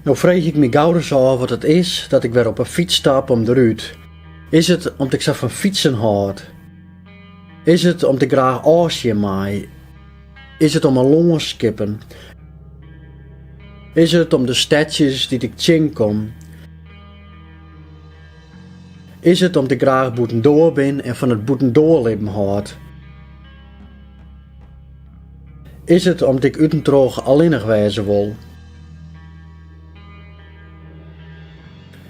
No freegje ik my gauris ôf wat it is dat ik wer op 'e fyts stap om derút. Is it om't ik sa fan fytsen hâld? Is it om't ik graach ôfsjen mei? Is it om 'e lânskippen? Is it om de stedsjes dy't ik tsjinkom? Is it om't ik graach bûtendoar bin en fan it bûtendoarlibben hâld? Is it om't ik út en troch allinnich wêze wol?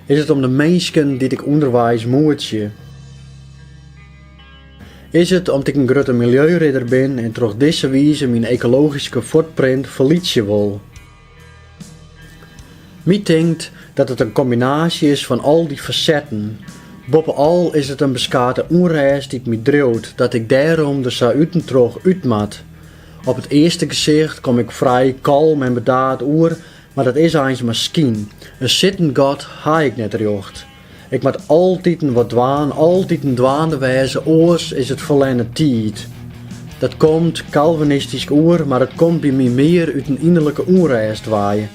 Is it om de minsken dy't ik ûnderweis moetsje? Is it om't ik in grutte miljeuridder bin en troch dizze wize myn ekologyske fuotprint ferlytsje wol? My tinkt dat it in kombinaasje is fan al dy fasetten. Boppe-al is it in beskate ûnrêst dy't my driuwt, dat ik dêrom der sa út en troch út moat. Op it earste gesicht kom ik frij kalm en bedaard oer, mar dat is eins mar skyn. In sittend gat ha ik net rjocht. Ik moat altiten wat dwaan, altiten dwaande wêze, oars is it ferlerne tiid. Dat komt kalvinistysk oer, mar it komt by my mear út in ynderlike ûnrêst wei.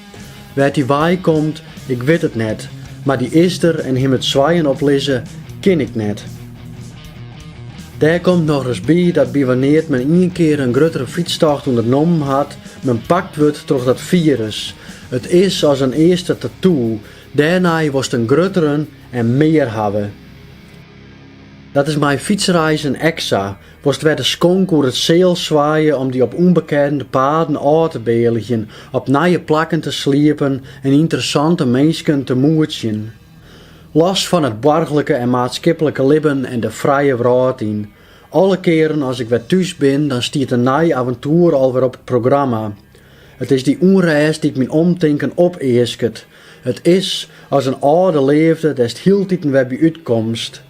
Wêr't dy wei komt, ik wit it net, mar dy is der en him it swijen oplizze kin ik net. Dêr komt nochris by dat by wannear't men ien kear in gruttere fytstocht ûndernommen hat, men pakt wurdt troch dat firus. It is as in earste tattoo, Dêrnei wolst in grutteren en mear hawwe. Dat is mei fytsreizen ek sa, wolst wer de skonk oer it seal swaaie om dy op ûnbekende paden ôf te bealigjen, op nije plakken te sliepen en ynteressante minsken te moetsjen. Los fan it boargerlike en maatskiplike libben en de frije wrâld yn. Alle kearen as ik wer thús bin, dan stiet in nij aventoer alwer op it programma. It is dy ûnrêst dy't myn omtinken opeasket. It is as in âlde leafde dêr'tst hieltiten wer by útkomst.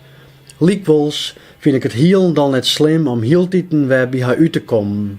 Lykwols fyn ik it hielendal net slim om hieltiten wer by har út te kommen.